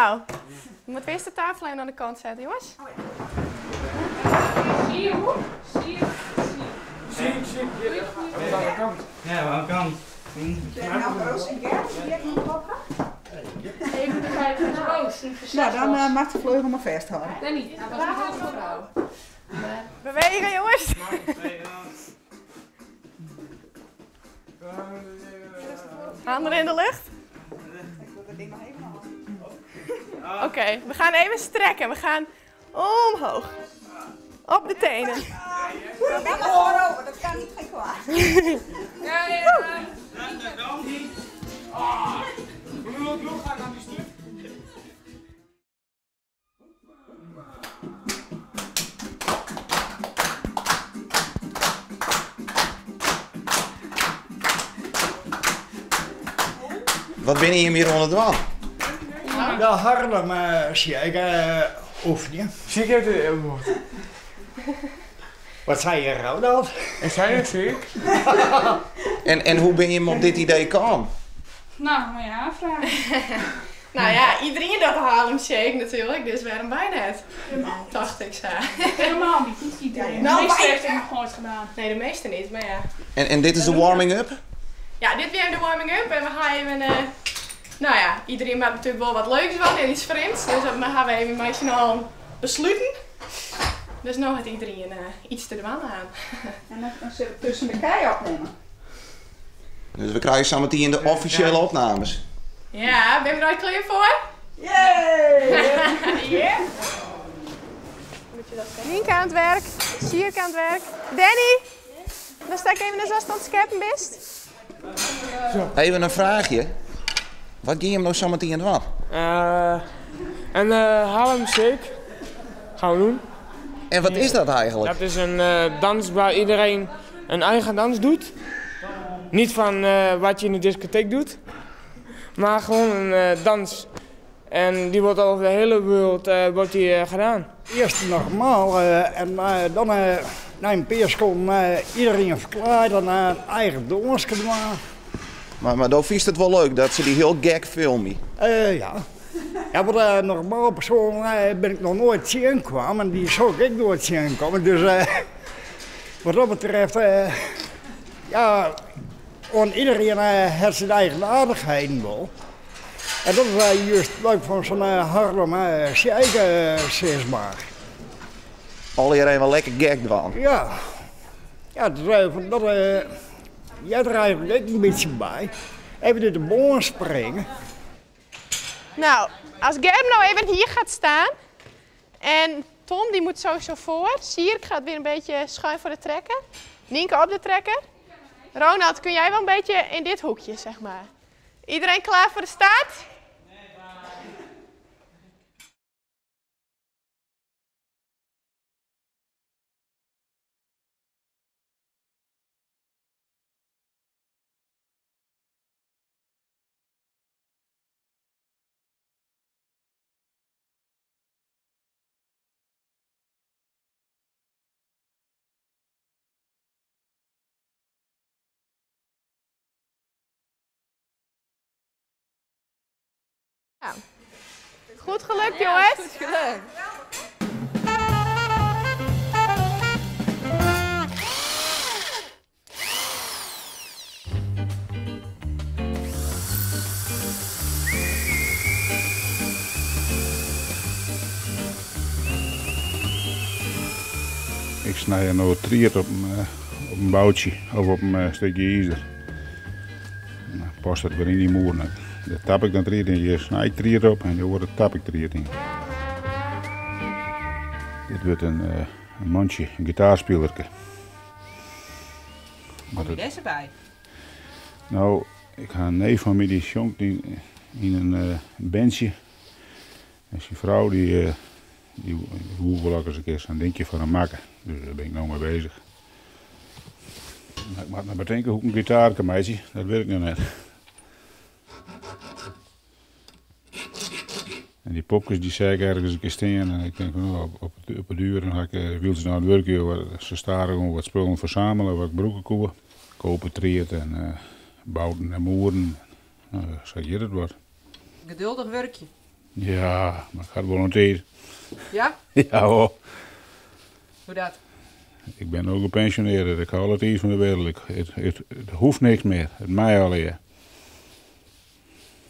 Nou, we moeten eerst de tafel even aan de kant zetten, jongens. Zie je hoe? Zie je? Zie ik, zie ik. Aan de kant. Ja, aan de kant. Even de vijf roos. Nou, dan mag de vleugel maar vasthouden. Danny, dat was een grote vrouw. Bewegen, jongens. Handen in de lucht. Ik wil dat ding nog even aan. Oké, we gaan even strekken. We gaan omhoog. Op de tenen. Dat mag voorover, dat kan niet geen kwaad. Ja, ja. Hoe ga ik aan die stuk? Wat ben je hier onder het dwang? De Harlem Shake oefenen. Zie ik het woord. Wat zei je, Ronald? Ik zei het, zie ik. En hoe ben je hem op dit idee gekomen? Nou, moet je aanvragen. Nou ja, iedereen dat Harlem Shake natuurlijk, dus waarom bijna het? Dacht ik zo. Helemaal niet, niet iedereen. Nou, de meeste wij- heeft het nog nooit gedaan. Nee, de meeste niet, maar ja. En dit is de warming-up? Ja, dit weer de warming-up en we gaan even... nou ja, iedereen maakt natuurlijk wel wat leuks van en iets vreemds. Dus dat gaan we even met z'n allen besluiten. Dus nu had iedereen iets te dwalen aan. En dan zullen we tussen de kei opnemen. Dus we krijgen zometeen in de officiële opnames. Ja, ben je er al klaar voor? Yay! Ja. Nienke aan het werk, Sierk aan het werk. Danny, dan sta ik even naar afstand scherpen best. Even een vraagje. Wat ging je hem nou zometeen in het wat? Een Harlem Shake gaan we doen. En wat is dat eigenlijk? Dat is een dans waar iedereen een eigen dans doet. Niet van wat je in de discotheek doet, maar gewoon een dans. En die wordt over de hele wereld gedaan. Eerst normaal en dan na een peers kon iedereen verklaren en een eigen dansje doen. Maar dan vind je het wel leuk dat ze die heel gek filmen. Ja. Ja, maar normaal persoon ben ik nog nooit tegengekomen en die zou ik nooit tegenkomen. Dus wat dat betreft, ja, want iedereen heeft zijn eigen aardigheden wel. En dat is juist leuk van zo'n Harlem Shake, zeg maar. Al iedereen wel lekker gek van. Ja. Ja, dat is, van dat, jij er eigenlijk ook een beetje bij. Even door de boom springen. Nou, als Germ nou even hier gaat staan en Tom die moet sowieso voor. Sierk gaat weer een beetje schuin voor de trekker. Nienke op de trekker. Ronald, kun jij wel een beetje in dit hoekje, zeg maar. Iedereen klaar voor de start? Ja. Goed gelukt, jongens. Goed gelukt. Ik snij een triet op een boutje of op een stukje ijzer. En dan past dat weer in die moer. Daar tap ik dan triet in. Je snijdt triet op en je wordt het tap ik triet in. Dit wordt een mandje, een gitaarspelerke. Kom je deze bij? Nou, ik ga een neef van mij die jongt in een bandje. En zijn vrouw die wil wel eens een keer zo'n dingetje voor hem maken. Dus daar ben ik nou mee bezig. Maar ik moet nog bedenken hoe ik een gitaar kan meisje, dat weet ik nog net. En die popjes die zei ik ergens een keer staan en ik denk van, oh, op het duur dan ga ik wiel ze naar het werk, joh. Ze staren gewoon wat spullen verzamelen, wat broeken kopen. Kopen triet en bouten en moeren. Nou, zo hier het wordt. Geduldig werkje. Ja, mar ik ha wol in tiid. Ja? Ja hoor. Hoe dat? Ik bin no gepensionearre, ik ha alle tiid fan de wereld. Ik, it, it, it hoecht niks mear, it mei allegear.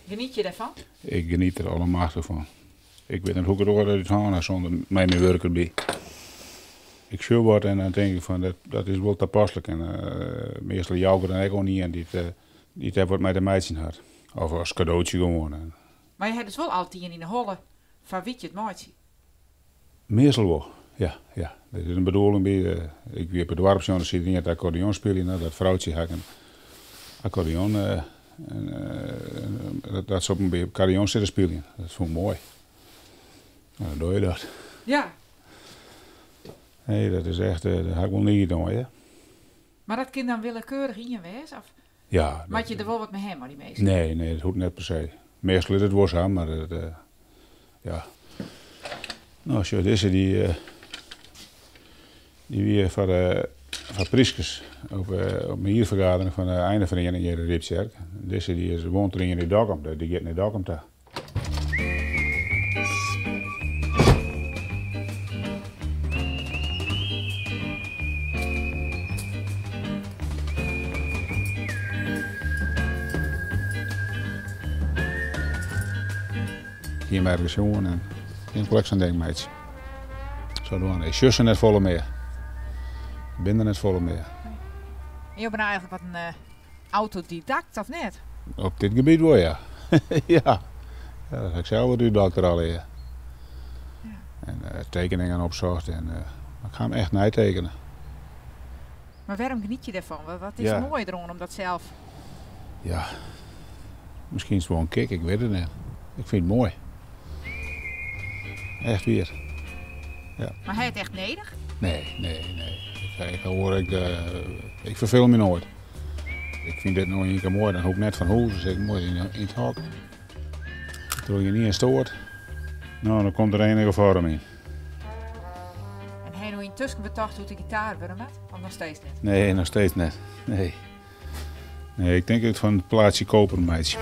Geniet je dêrfan? Ik geniet der allemachtich fan. Ik wit net hoe't ik it oars út hân ha sûnder mei myn wurk derby. Ik sjoch wat en dan tink ik fan dat, dat is wol tapaslik. En uh, meastal jou ik it dan ek oan ien dy't, uh, dy't dêr wat mei te meitsjen hat. Of as kadootsje gewoan. Mar je ha dus wol altyd ien yn 'e holle foar wie't je it meitsje? Meastal wol, ja, ja. Der is in bedoeling by. Ik wie op it doarp sjoen, der siet ien te akkordeon spyljen. No, dat froutsje ha ik in akkordeon, dat se op in akkordeon sitte spyljen. Dat fûn ik moai. No, dan dogge je dat. Ja. Nee, dat is echt, dêr ha ik wol niget oan, ja. Mar dat kin dan willekeurich ien wêze? Of Ja. moat je der wol wat mei ha mei dy minsken? Nee, nee, dat hoecht net per se. Meastal is it wol sa, mar dat, ja. No, sjoch, dizze dy, dy wie foar, foar pryskes op, op myn jierfergadering fan de eineferiening hjir yn Ryptsjerk. Dizze dy is woont der ien yn Dokkum, dy giet nei Dokkum ta. Ik hie him ergens sjoen en ik wol ek sa'n ding meitsje. Sadwaande, ik sjoch se net folle mear. Ik bin der net folle mear. En jo binne eigenlik wat in eh, autodidakt, of net? Op dit gebiet wol, ja. ja. Ja, dat ha ik sels wat útdokterd allegear. Ja. En uh, tekeningen opsocht en uh, ik ha him echt neitekene. Mar wêrom geniet je dêrfan? Wat is ja. moai deroan om dat sels? Ja, miskien is it wol in kick, ik wit it net. Ik fyn it moai. Echt wier. Ja. Mar ha je it echt nedich? Nee, nee, nee. Ik, ik, hoor, ik, uh, ik ferfeel my noait. Ik fyn dit no ien kear moai, dan hoech ik net fan hûs, dan sit ik moai yn it hok. Troch gjinien stoard. No, dan komt der enige foarm yn. En ha je no yntusken betocht hoe't de gitaar wurde moat? Of noch steeds net? Nee, noch steeds net. Nee. Nee, ik tink dat ik fan it plaatsje koper meitsje.